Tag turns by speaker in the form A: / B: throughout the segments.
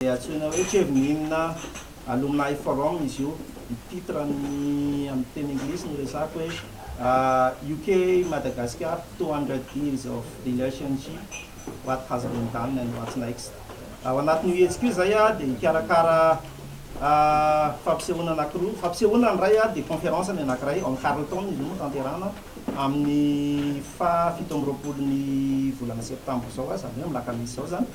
A: Antsoina hoe Chevening Alumni Forum izy io. Ny titre ny amin'ny teny anglisy no resako hoe UK Madagascar 200 years of relationship, what has been done and what's next. Ao anatin'io hetsika io zay dia hikarakara fampisehoana anankiroa. Fampisehoana ny iray dia conférence ny anankiray ao amin'ny Carlton izy io no tanterahana amin'ny faha 27 ny volana septambra izao, izany hoe amin'ny alakamisy izao zany.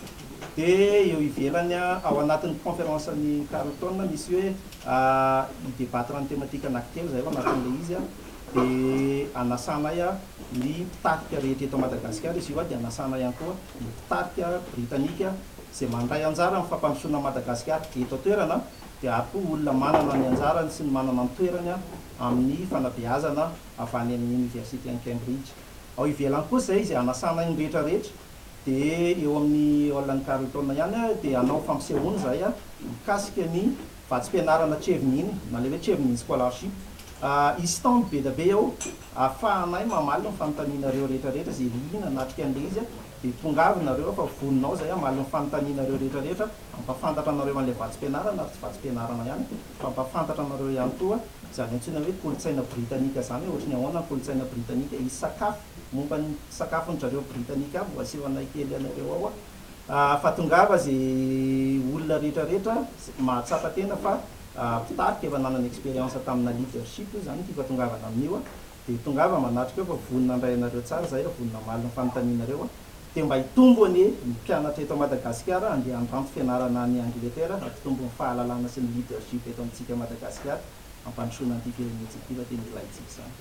A: Dia eo ivelany, ao anatin'ny conférence ny Carlton, misy hoe hi-débattre ny thématique anankitelo zay ao anatin'ilay izy dia anasanay ny mpitarika rehetra eto Madagasikara izy io dia anasana ihany koa ny mpitarika britanika izay mandray anjara amin'ny fampandrosoana Madagasikara eto an-toerana, dia ary koa olona manana ny anjarany sy ny manana ny toerany amin'ny fanabeazana avy any amin'ny université any Cambridge. Ao ivelany kosa izay izay anasana ny rehetra rehetra dia eo amin'ny hall an'i Carlton ihany dia hanao fampisehoana izahay mikasika ny vatsim-pianarana Chevening na ilay hoe Chevening Scholarship. Hisy stand be dia be eo ahafahanay mamaly ny fanontanianareo rehetra rehetra izay liana hanatrika an'ilay izy dia tongava nareo fa vonona ao izahay hamaly ny fanontanianareo rehetra rehetra, hampahafantatra anareo an'ilay vatsim-pianarana ary tsy vatsim-pianarana ihany fa hampahafantatra anareo ihany koa izany antsoina hoe kolontsaina britanika izany hoe ohatry ny ahoana ny kolontsaina britanika. Hisy sakafo momba ny sakafon-dry zareo britanika aby ho asehonay kely anareo ao fa tongava izay olona rehetra rehetra mahatsapa tena fa mpitarika efa nanana expérience tamina leadership io izany tiako hatongavana amin'io dia tongava manatrika eo fa vonona handray anareo tsara izahay, vonona hamaly ny fanontanianareo. Dia mba hitombo anie ny mpianatra eto Madagasikara handeha handranto fianarana any Angletera hampitombo ny fahalalana sy ny leadership eto amintsika Madagasikara hampandrosoana an'ity firenentsika ity fa tena ilaintsika izany.